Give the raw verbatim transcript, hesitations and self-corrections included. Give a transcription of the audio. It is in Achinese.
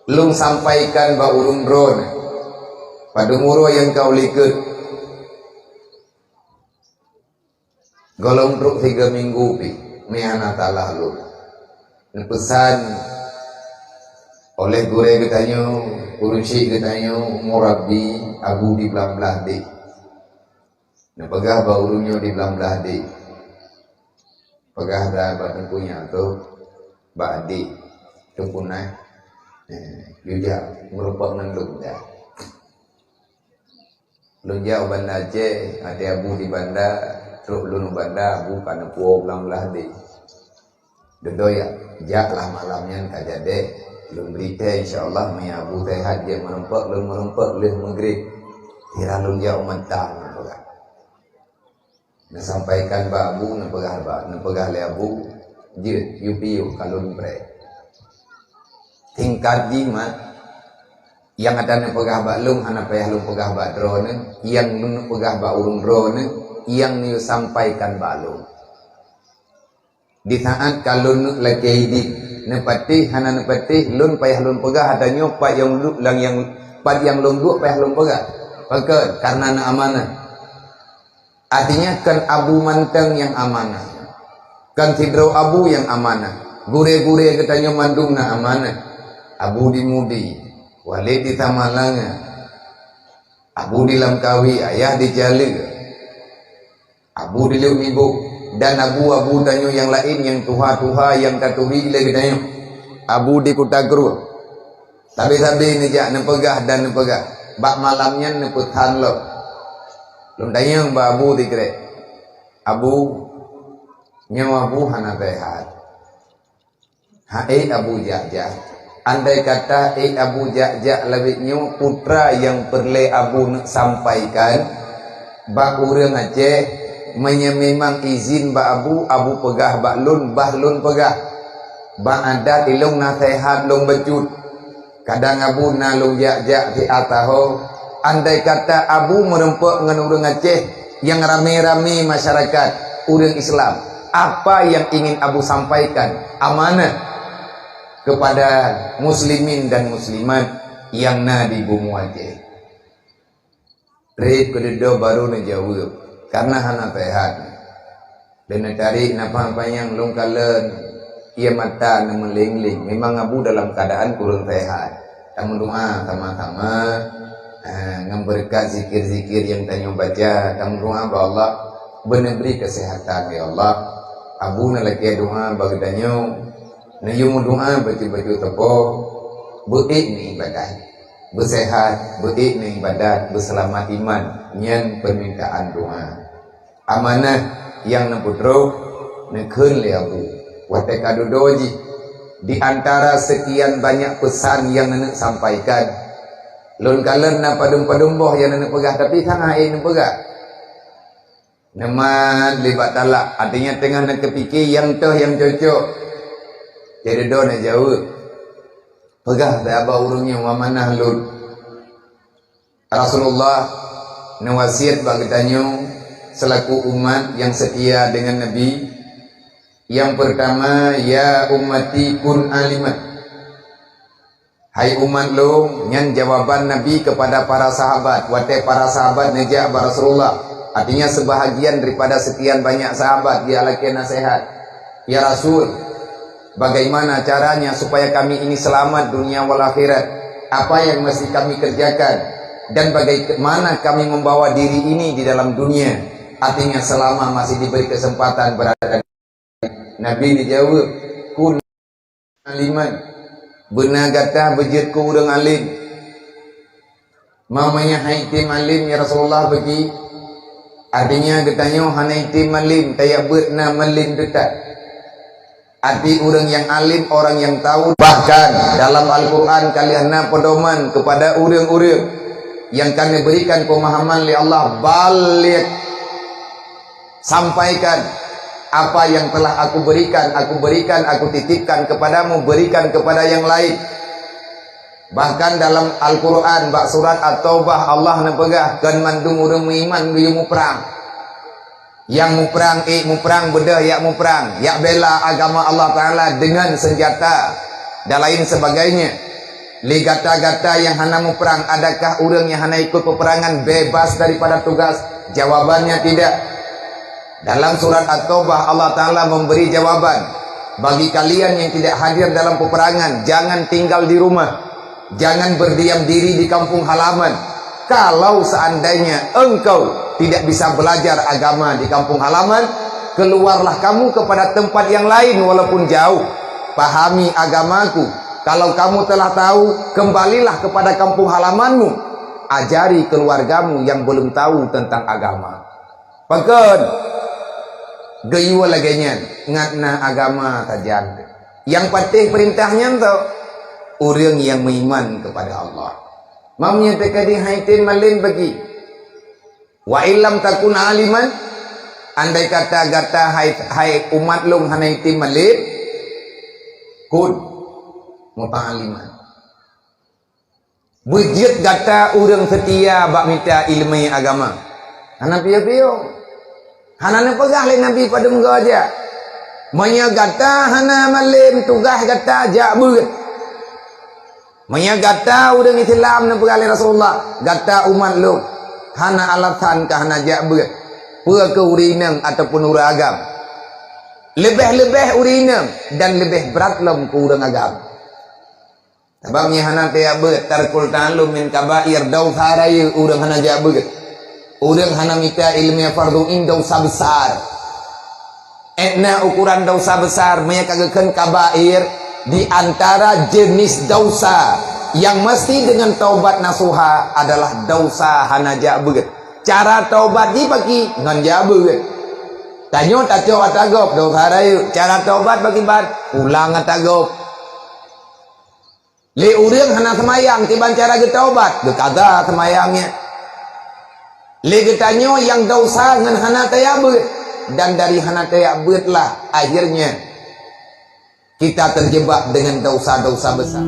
Lôn sampaikan bak ureuëng droeneuh, padum uroe nyang ka u likot. Gohlom trok sigoe minggu pih, meuhana salah lôn. Neupeusan oleh gurée geutanyoe, ureuëng syik geutanyoe, murabbi, Abu di Blang Blahdeh. Neupeugah bak ureuëng nyoe di Blang Blahdeh. Peugah dah bak teungku nyan tu, bak adik, teungku nyan. Eh, yue jak meurumpok ngon lôn dah. Lôn jak u Banda Aceh, até Abu di Banda, trok lôn u Banda, Abu ka neupuwoe u Blang Blahdeh. Dudoe jak, jak lah malam nyan ka jadeh. Lôn bri thèe, insya Allah, meunyo Abu sehat jeuet meurumpok, lôn meurumpok lheueh meugrib. Sira lôn jak u Mantang, neupeugah. Neusampaikan bak Abu, neupeugah bak, neupeugah lé Abu, jeuet, yue piôh ka lôn preh. Singkat jih mat, nyang ata neupeugah bak lôn hana payah lôn peugah bak droeneuh, nyang lôn peugah bak ureuëng droeneuh, nyang neuyue sampaikan bak lôn. Di saat ka lôn neuk lakée idin, neupatéh hana neupatéh, lôn payah lôn peugah ata nyoe pat nyang lu-, lam nyang, pat nyang lôn duek payah lôn peugah. Pakon? Kareuna na amanah. Artinya, kon Abu mantong nyang amanah. Kon sidroe Abu nyang amanah. Gurée-gurée geutanyoe mandum na amanah. Abu di Mudi, Walid di Samalanga, Abu di Lamkawi, Ayah di Caleue. Abu di Lhok Nibôk, dan abu-abu tanyoe nyang laén nyang tuha-tuha nyang taturi lé geutanyoe. Abu di Kuta Krueng. Sabe-sabe neujak neupeugah dan neupeugah. Bak malam nyan neupeusan lom. Lôn tanyong bak Abu sikrek, "Abu, nyoe Abu hana sehat." "Hai Abu jak-jak, andai kata ék Abu jak-jak lawét nyoe putra nyang peureulée Abu neuk sampaikan bak ureuëng Aceh, meunyoe memang izin bak Abu, Abu peugah bak lôn, bah lôn peugah. Bak adat ilong na sehat lôn bacut. Kadang Abu na lôn jak-jak siat saho. Andai kata Abu meurumpok ngon ureuëng Aceh nyang ramé-ramé masyarakat ureuëng Islam, apa yang ingin Abu sampaikan amanah kepada muslimin dan muslimat nyang na di bumoe Aceh?" Trép keududoe barô neujaweueb, "Kareuna hana sehat." Dan neutarek nafah panyang lôn kalon, ie mata neumeuléng-léng. Memang Abu dalam keuadaan kureueng sehat. Tameudoá sama-sama, eh, ngon beureukat zikir-zikir nyang tanyoe baca. Tameudoá bak Allah, beuneubri keuseuhatan, ya Allah. Abu neulakée doá bak geutanyoe, neuyue meudoá bacut-bacut sapo, beuék neuibadat. Beuseuhat, beuék neuibadat, beuseulamat iman, nyan peumintaan doá. Amanah nyang neupeutrok neukheun lé Abu. Watée ka dudoe jih, di antara seukian banyak peusan nyang neuneuk sampaikan, lôn kalon na padum-padum boh nyang neuneuk peugah, tapi hana ék neupeugah. Neumat lé bak talak, artinya teungoh neukeupike nyang toh nyang cocok. Jadi dudoe neujaweueb. Peugah sabe ureuëng nyoe amanah lôn. Rasulullah neuwasiet bak geutanyoe seulaku umat nyang seutia deungon Nabi. Nyang peurtama, "Ya ummati kun aliman." Hai umat lôn, nyan jawaban Nabi keupada para sahabat. Watée para sahabat neujak bak Rasulullah, artinya seubahagian daripada seukian banyak sahabat geulakée naseuhat, "Ya Rasul, bagaimana caranya supaya kami ini selamat dunia wal akhirat? Apa yang mesti kami kerjakan? Dan bagaimana kami membawa diri ini di dalam dunia?" Artinya selama masih diberi kesempatan berada. Nabi neujaweueb, "Kun aliman." Beuna gata beujeuet keu ureuëng além. Meunyoe han item além, ya Rasulullah, beuci. Artinya geutanyoe hana item além, tajak beuet na malém teutab. Arti ureuëng nyang além, orang yang tahu. Bahkan dalam Al-Quran ka lheueh na pedoman kepada ureuëng-ureuëng nyang ka neuberikan pemahaman lé Allah, "Baligh." Sampaikan apa yang telah Aku berikan, Aku berikan, Aku titipkan kepadamu, berikan kepada yang lain. Bahkan dalam Al-Quran, bak surat At-Taubah, Allah neupeugah, "Kon mandum ureuëng meuiman geuyue muprang." Nyang muprang, ék muprang, beudôh jak muprang, jak bela agama Allah Taala dengan senjata dan lain sebagainya. Lé gata-gata nyang hana muprang, adakah ureuëng nyang hana ikut peperangan bebas daripada tugas? Jawabannya tidak. Dalam surat At-Taubah, Allah Ta'ala memberi jawaban, "Bagi kalian yang tidak hadir dalam peperangan, jangan tinggal di rumah. Jangan berdiam diri di kampung halaman. Kalau seandainya engkau tidak bisa belajar agama di kampung halaman, keluarlah kamu kepada tempat yang lain walaupun jauh. Pahami agamaku. Kalau kamu telah tahu, kembalilah kepada kampung halamanmu. Ajari keluargamu yang belum tahu tentang agama." Pakon? Geuyue lagée nyan, ngat na agama sajan. Nyang patéh peurintah nyan tu, ureuëng nyang meuiman kepada Allah. Mam nyan teuka di hai tem malem bagi. "Wa illam takun aliman," andai kata gata hai, hai umat lôn hana item malem, kun, mupangaliman. Beujeuet gata ureuëng seutia bak mita iéleumé agama. Hana piôh-piôh. Hana neupeugah lé Nabi padum goe jak. Meunyoe gata hana malem tugaih gata jak beuet. Meunyoe gata ureuëng Islam neupeugah lé Rasulullah, gata umat lôn, hana alasan ka hana jak beuet. Peue keu ureuëng inong ataupun ureuëng agam. Leubeh-leubeh ureuëng inong dan leubeh brat lom keu ureuëng agam. Sabab nyang hana tajak beuet, tarkul ta'allum min kabair, desya rayeuk ureuëng hana jak beuet. Ureuëng hana mita iéleumé fardhu ain desya besar. Ét na ukuran desya besar, meunyoe ka geukheun kabair, di antara jenis desya nyang meusti deungon taubat nasuha adalah desya hana jak beuet. Cara taubat jih pakri ngon jak beuet. Tanyoe tacok ata gob desya rayeuk, cara taubat pakriban, pulang ata gob. Lé ureuëng hana seumayang kiban cara geutaubat, geukada seumayang nyan. Lé geutanyoe nyang desya ngon hana tajak beuet, dan dari hana tajak beuet lah akhirnya kita terjebak dengan desya-desya besar.